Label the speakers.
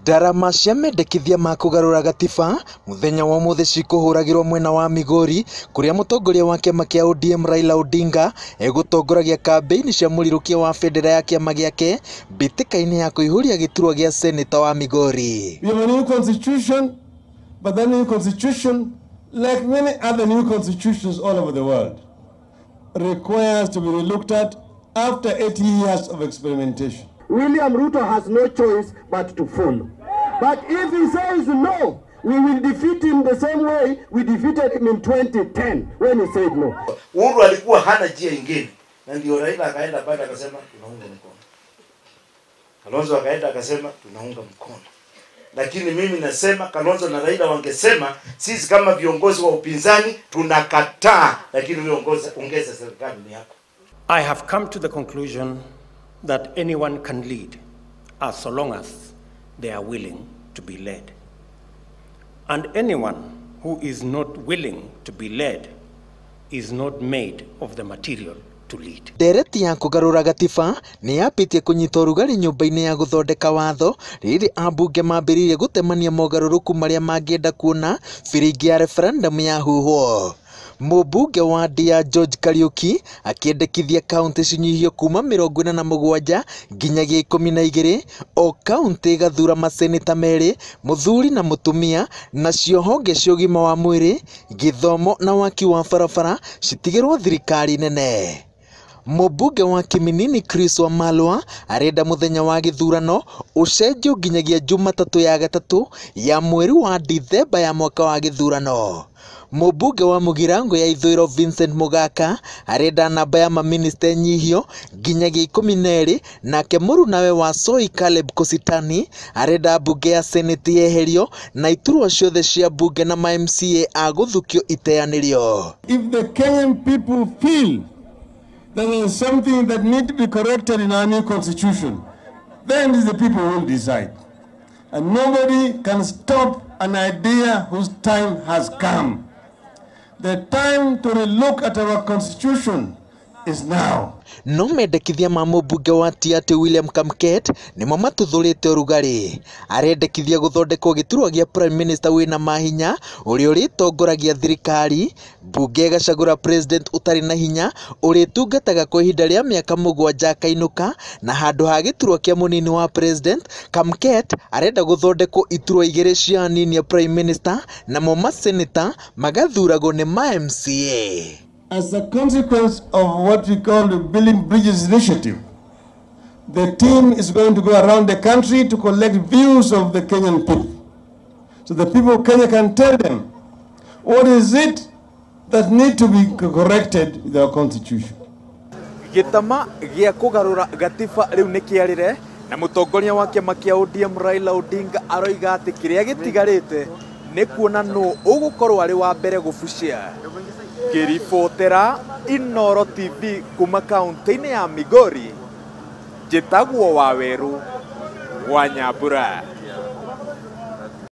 Speaker 1: Ndarama cia mendekithia ma kũgarũra gatiba mũthenya wa ũmũthĩ cikũhũragĩrwo mwena wa Migori kũrĩa mũtongoria wa kĩama kĩa ODM Raila Odinga egũtongoragia kambĩini cia mũrirũkia wa bendera ya kĩama gĩake mbĩtĩka-inĩ ya kũihũria gĩturwa gĩa seneta wa Migori.
Speaker 2: We have a new constitution, but that new constitution, like many other new constitutions all over the world, requires to be looked at after 80 years of experimentation.
Speaker 3: William Ruto has no choice but to follow. But if he says no, we will defeat him the same way we defeated him in 2010 when he said no.
Speaker 4: Uhuru alikuwa hana njia ingine, na ndio Raila akaenda baada akasema tunaunga mkono. Kalonzo akaenda akasema tunaunga mkono. Lakini mimi nasema Kalonzo na Raila wangesema sisi kama viongozi wa upinzani tunakataa, lakini wewe ongeza serikali ni yako.
Speaker 5: I have come to the conclusion that anyone can lead as so long as they are willing to be led. And anyone who is not willing to be led is not made of the material to lead.
Speaker 1: Ndereti ya kũgarũra gatiba nĩ yambĩtie kũnyita ũrugarĩ nyũmba-inĩ ya gũthondeka watho rĩrĩ ambunge mambĩrĩirie gũtemania mogarũrũku marĩa mangĩenda kuona biringi ya referendum yahuhwo. Mũmbunge wa Ndia George Kariuki akĩendekithia kaunti cinyihio kuma 47 nginyagia 12, o kaunti ĩgathura maseneta merĩ, mũthuri na mũtumia, nacio honge cia ũgima wa mwĩrĩ, gĩthomo na waki wa barabara citigĩrwo thirikari nene. Mũmbunge wa Kiminini Chris Wamalwa arenda mũthenya wa gĩthurano ũcenjio nginyagia Jumatatũ ya gatatũ ya mweri wa Dithemba ya mwaka wa gĩthurano. Mũmbunge wa Mũgirango ya Ithũĩro Vincent Mugaka arenda namba ya maminista ĩnyihio nginyagia 12, nake mũrunawe wa Soi Caleb Kositani arenda mbunge ya Senate yeherio na iturwa ciothe cia mbunge na ma MCA a gũthukio iteanĩrio.
Speaker 2: If the Kenyan people feel that there is something that needs to be corrected in our new constitution, then it is the people who will decide. And nobody can stop an idea whose time has come. The time to relook at our constitution is now.
Speaker 1: No mendekithia ma mũmbunge wa Tiaty William Kamket nĩmo matuthũrĩte ũrugarĩ. Arendekithia gũthondekwo gĩturwa gĩa Prime Minister wĩna mahinya ũrĩa ũrĩtongoragia thirikari, mbunge ĩgacagũra president ũtarĩ na hinya ũrĩtungataga kwa ihinda rĩa mĩaka 7 akainũka, na handũ ha gĩturwa kĩa mũnini wa president, Kamket arenda gũthondekwo iturwa 2 cia anini a Prime Minister namo maseneta magathuragwo nĩ ma MCA.
Speaker 2: As a consequence of what we call the Building Bridges Initiative, the team is going to go around the country to collect views of the Kenyan people. So the people of Kenya can tell them what is it that need to be corrected in our constitution.
Speaker 1: Gĩtama gĩa kũgarũra gatiba rĩu nĩ kĩarĩre, na mũtongoria wa kĩama kĩa ODM Raila Odinga aroiga atĩ kĩrĩa gĩtigarĩte nĩ kuona nũ ũgũkorwo arĩ wa mbere gũbucia. Ngĩribotera Inooro TV kuma kaunti-inĩ ya Migori, njĩtagwo Wawerũ wa Nyambura.